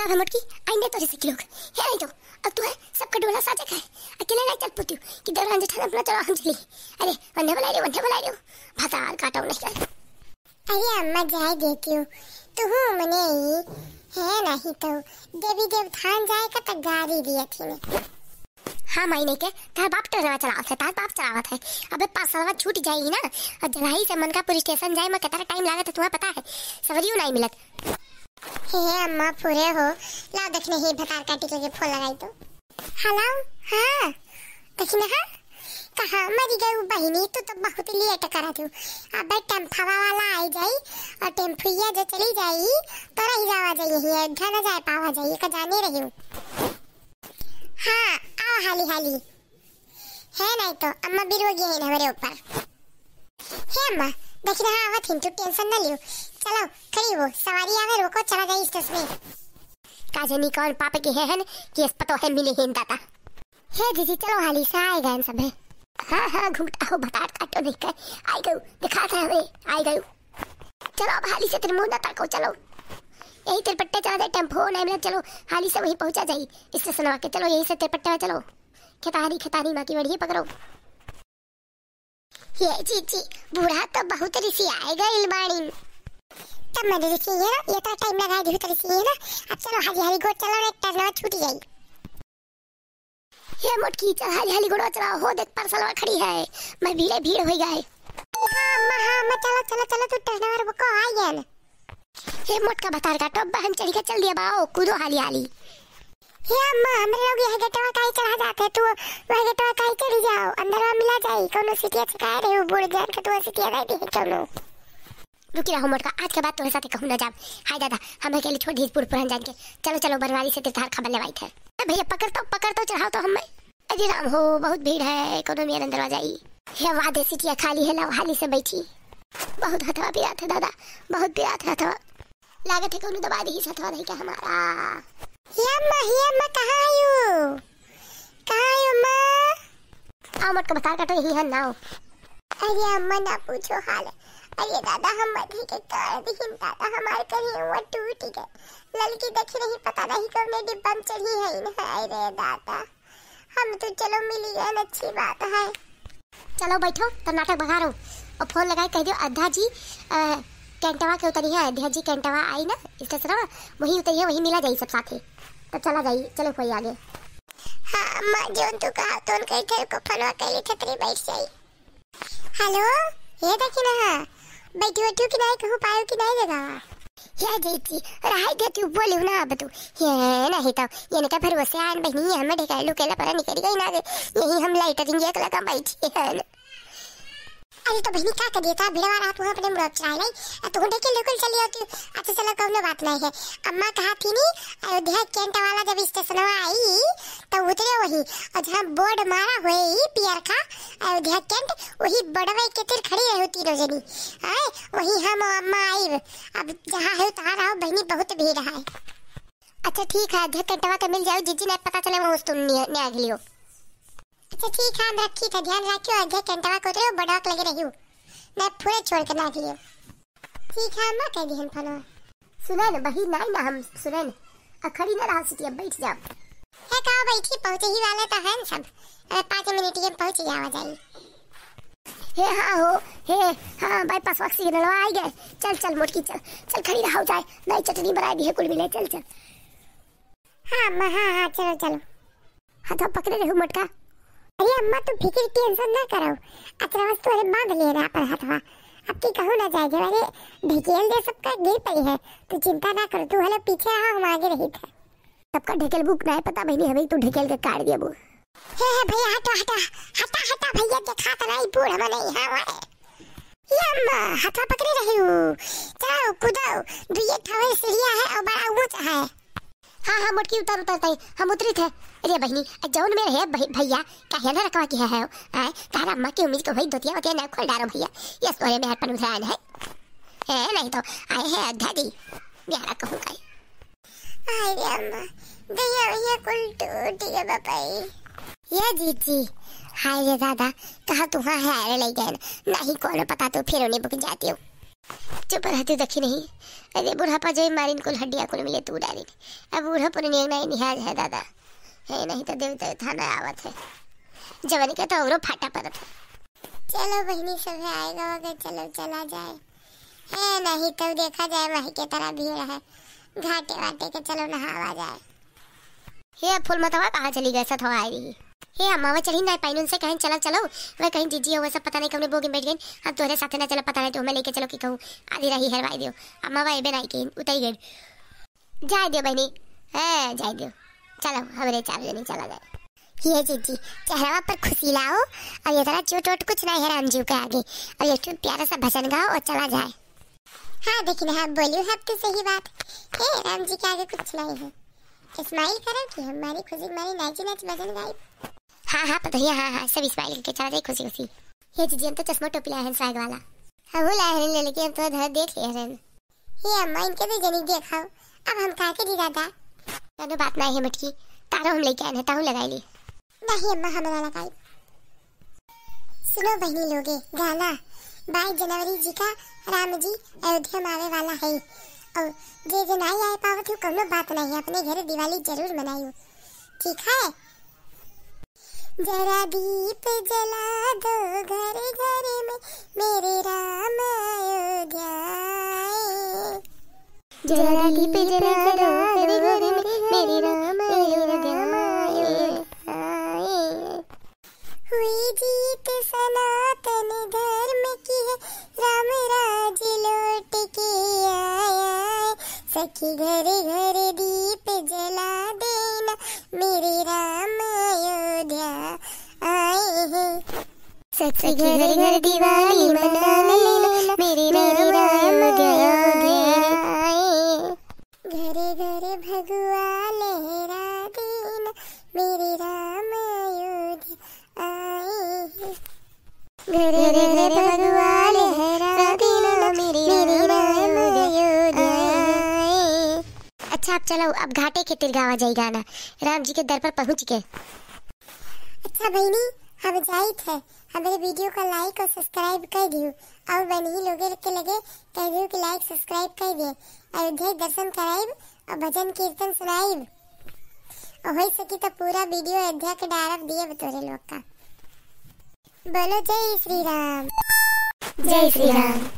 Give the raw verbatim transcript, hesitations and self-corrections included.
तब हम मोटकी, आई नहीं तोरे से की लोग। हे आई तो, अब तू है, सबका डोला साजे का है। अकेले नहीं चल पुतियो, कि देवरान जेठान अपना चला हम चली। अरे, वन्ने बुलाई रे, वन्ने बुलाई रे। भतार काटो नहीं कर। अरे अम्मा, जाए देतियो। तू हूँ मने ही, है नहीं तो, देवी देवथान जाए का त गारी दिया थी ने। हाँ माई नहीं के, तार बाप टरवा चलावत है, तार बाप चलावत है। अबे पाँच साल बाद छूट जाई ना, और जल्दी से मनकापुर स्टेशन जाए में कितना टाइम लागत है, तुम्हें पता है? सवरियो नहीं मिलत। हे अम्मा, पूरे हो। लाओ, देखने ही भतार काटी के फोन लगाई तो। हेलो, हाँ, देखने हाँ, कहाँ मरी गई बहिनी, तू तो बहुत लेट करा तू। अबे टेम्फवा वाला आई जाई, और टेम्फुइया जो चली जाई, तो रही जावा जाई, ही घर न जाए पावा जाई, का जाने रही हूँ। हाँ, आओ हाली हाली। है नहीं तो अम्मा बिरुआ गई है हमारे ऊपर। हे अम्मा, देखी ना, आवत हिन, तू टेंशन ना लियो। चलो, खड़ी हो, सवारी आवे, रोको, चला जाई स्टेशन में। का जानी कौन पाप के है हन कि इस पतो है मिले हिन दादा। हे जीजी, चलो हाली से आए गए सब है। हाँ, हाँ, घूमता हो, भतार काटो नहीं कर। आई गयो, दिखा था हमें, आई गयो। चलो अब हाली से तेरे मुंह ना तको, चलो। यही तिरपट्टे चला जाए, टेम्पो नहीं मिला, चलो हाली से वहीं पहुंचा जाई स्टेशन आके। चलो यहीं से तिरपट्टे में चलो। खेतारी, खेतारी माँ की बढ़िया पकड़ो। ये जीजी, बूढ़ा तो बहुत रिसियाए गइल बाड़ीन। तब मैंने देखी है ना, ये तो टाइम लगा दी तो रिसी है ना। अब चलो हाली हाली गोड़ चलो, एक टर्न छूट जाई। ये मोटकी, चल हाली हाली गोड़वा चलाओ, हो देख पार्सलवा खड़ी है, मैं भीड़े भीड़ हो गए। हाँ अम्मा, हाँ अम्मा, चलो चलो चलो, तू टर्नवा रुको, आ गया ना। हे मोटका भतार काटो, अब हम चढ़ी के चल दिया बाओ, कूदो हाली हाली। हे अम्मा, हमरे लोग यह गेटवा काहे चढ़ा जाते, तू वह गेटवा काहे चढ़ी जाओ, अंदरवा मिला जाई, कौनो सीटिया छकाए रहे हो, बूढ़ जान के तू सीटिया दे दे कौनो। रुकी रहो मोटका, आज के बाद तोरे साथे कहूँ ना जाब। हाय दादा, हमें के लिए छोड़ दीजिए बूढ़ पुरान जान के। चलो चलो, बनवारी से तिरतार खबर लेवाई थे। ए भैया, पकड़ तो, पकड़ तो, चढ़ाओ तो हमें। अरे राम हो, बहुत भीड़ है, कौनो मेर अंदर आ जाई। हे वाह, दे सीटिया खाली है, लाओ हाली से बैठी। बहुत हथवा पिरात है दादा, बहुत पिरात है हथवा। लागत है कौनो दबा दी हथवा नहीं क्या हमारा। हे अम्मा, हे अम्मा, कहाँ आयु? कहाँ आयु अम्मा? आओ मोटका भतार काटो, यही है नाव। अरे अम्मा ना पूछो हाल। अरे दादा, हम मधे के कर दिहिन दादा, हमार करेवा टूट गए। ललकी देखे नहीं, पता नहीं कौने डिब्बा में चढ़ी है इन। हाय रे दादा, हम तो चलो मिली गए, अच्छी बात है। चलो बैठो, तब नाटक बघारो और फोन लगाए कह दियो अध्या जी, अ, कैंटवा के उतरी है, अध्या जी कैंटवा आई ना स्टेशनवा, वहीं उतरी है, वहीं मिला जाई सब साथे। तो चला जाई, चलो कोई आगे। हाँ अम्मा, जोन तू कहा तोन कही थे को फोनवा कैली थे तेरी बैठ जाई। हेलो, ये देखी ना, बैठी बैठी कि नहीं, कहूँ पायो कि नहीं देगा। या जीजी, रहाई दे तू, बोलियो ना अब तू। ये नहीं तो, ये नहीं तो भरोसे आन बहनी, हमें ढेकर लुकेला पर निकल गई ना, यही हम लाइटरिंग एक लगा बैठी है। अरे तो बहनी का कर देता, भिड़वा रहा तू अपने मुड़ा चढ़ाई नहीं, आ तू ढेकर लुकेल चली आओ तू। अच्छा चलो, कौनो बात नहीं है। अम्मा कहा थी नी, अयोध्या कैंट वाला जब स्टेशनवा आई, तब उतरे वही, और जहाँ बोर्ड मारा हुए ई पियर का, अयोध्या कैंट, वही बड़वे के तिर खड़ी रहो तीनों जनी। आए, वही हम और अम्मा आइब। अब जहाँ है तहाँ रहो बहनी, बहुत भीड़ है। अच्छा ठीक है, अयोध्या कैंटवा के मिल जाओ जीजी, नहीं पता चले वो उस तुम ने, ने आग लियो। अच्छा ठीक है, हम रखी था, ध्यान रखियो, अयोध्या कैंटवा को उतरे, बड़वा के लगे रहियो, नहीं पूरे छोड़ के ना लियो। ठीक है अम्मा, कह दिहन फोनवा। सुने न बहिन, नाई ना हम सुने न। आ खड़ी ना रहा सीटिया, बैठ जाओ। हे का बैठी, पहुँचे ही वाले तो हैं सब। अरे पाँच मिनट में पहुँच जावा जाई। हे हाँ हो, हे हाँ, बाईपास वाक सिग्नल आई गए। चल चल मोटकी चल, चल खड़ी रहा जाए, नहीं चटनी बनाई दी है कुल मिले, चल चल। हाँ अम्मा, हाँ हाँ, चलो चलो। हथवा पकड़े रहू मोटका। अरे अम्मा, तू फिकिर टेंशन ना करो, अचरवा से तोरे बांध लिए ना अपन हथवा। अब की कहूँ ना जाए, जब अरे ढकेल दे सबका गिर पड़ी है, तू चिंता ना करो, तू हले पीछे आ, हम आगे रही थे। सबका ढकेल बुक ना है पता बहनी, हमें तू ढकेल के काट दिया बू। हे हे भैया, हटा हटा, हटा हटा भैया, देखा तो नहीं बूढ़ मने यहाँ वाले। ये अम्मा, हथवा पकड़े रही हूँ, चलो कूदो, दुइये ठवे सीढ़िया है और बड़ा ऊंचा है। हाँ हाँ मोटकी, उतर उतर तई, हम उतरी थे। अरे बहनी, जौन में रहे भै-, भैया, काहे ना रखवा के है, आए, तारा अम्मा की उम्मीद को भाई धोतिया वोतिया ना खोल डारो भैया, ये सोरे में हरपन उधरान है। ए, नहीं तो, आए है अध्या जी, प्यारा कहूँ का। आए रे अम्मा, दैया वैया कुल टूट गया बापाई। ये जीजी, हाय रे दादा, कहा तुहाँ है आए ले गए, नहीं कौन पता तू फिर उन्हें बुक जाती हो। चुप रहती देखी नहीं। अरे बुढ़ापा जो मारिन कुल हड्डियाँ कुल मिले तू डारिन। अब बूढ़ा पुरनिया नहीं निहाज है दादा। हे नहीं तो देव देव थाना आवत है। जवानी का तो औरो फाटा परत है। चलो बहिनी सब है आएगा वगैरह, चलो चला जाए। हे नहीं तो देखा जाए वहीं के तरह भीड़ है। घाटे वाटे के चलो नहावा जाए। हे फूल मतवा कहाँ चली गए सथवा आई रही। हे अम्मा वह चढ़ी ना पाइन उनसे कहें चलो चलो। वह कहीं जीजी हो वह सब पता नहीं कौने बोगी में बैठ गई। हम तोहरे साथे ना चलो पता नहीं तो हमें लेके चलो कि कहूँ आधी राही हरवाई दियो। अम्मा वह एबे नहीं कहीं उतई गई। जाए दियो बहनी। हाँ जाए दियो। चलो हमरे चार जने चला जाए। ये जीजी चेहरा पर खुशी लाओ। और ये तरह चोट वोट कुछ नहीं है राम जी के आगे। और ये ठुन प्यारा सा भजन गाओ और चला जाए। हाँ देखी ना हाँ बोलियो हब तो सही बात। हे राम जी के आगे कुछ नहीं है। स्माइल करो कि हमारी खुशी हमारी नाची नाच भजन गाई। हाँ हाँ पतोहिया हाँ हाँ सब स्माइल करके चला जाए खुशी खुशी। ये जीजी हम तो चश्मा टोपी लाए हैं साग वाला। हम लाए हैं ले लेके हम तो धर देख लिए हैं। हे अम्मा इनके तो जनी देखाओ। अब हम का करी दादा। कोनो बात नहीं है मटकी। तारो हम लेके आए हैं ताहू लगाई ली। नहीं अम्मा हम ना लगाई। सुनो बहनी लोगे गाना बाईस जनवरी जी का राम जी अयोध्या में आवे वाला है। और जे जे नहीं आए पावत हो कोनो बात नहीं अपने घर दिवाली जरूर मनाइयो। ठीक है। जरा दीप जला दो घर घर में मेरे राम अयोध्या आए। जरा दीप जला दो घर घर में मेरे राम अयोध्या आए। हुई जीत सनातन धर्म की है राम राज लौट के आया है। सखी घर घर दीप जला देना मेरे राम अयोध्या आए हैं। सखी घर घर दिवाली मना लेना मेरे राम अयोध्या आए। घरे घरे भगुआ लहरा देना मेरे राम अयोध्या आए हैं। घरे घरे भगुआ लहरा देना मेरे राम अयोध्या आए। अच्छा अब चलो अब घाटे के तिरगावा जाई गाना राम जी के दर पर पहुँच के। अच्छा बहनी अब जाइत है। हमारे वीडियो का लाइक और सब्सक्राइब कर दियो। और बहनी लोगे के लगे कह दियो कि लाइक सब्सक्राइब कर दे। अयोध्या के दर्शन कराइब और भजन कीर्तन सुनाइब। और हो सकी तो पूरा वीडियो अयोध्या के डारब दिए तोरे लोग का। बोलो जय श्री राम। जय श्री राम।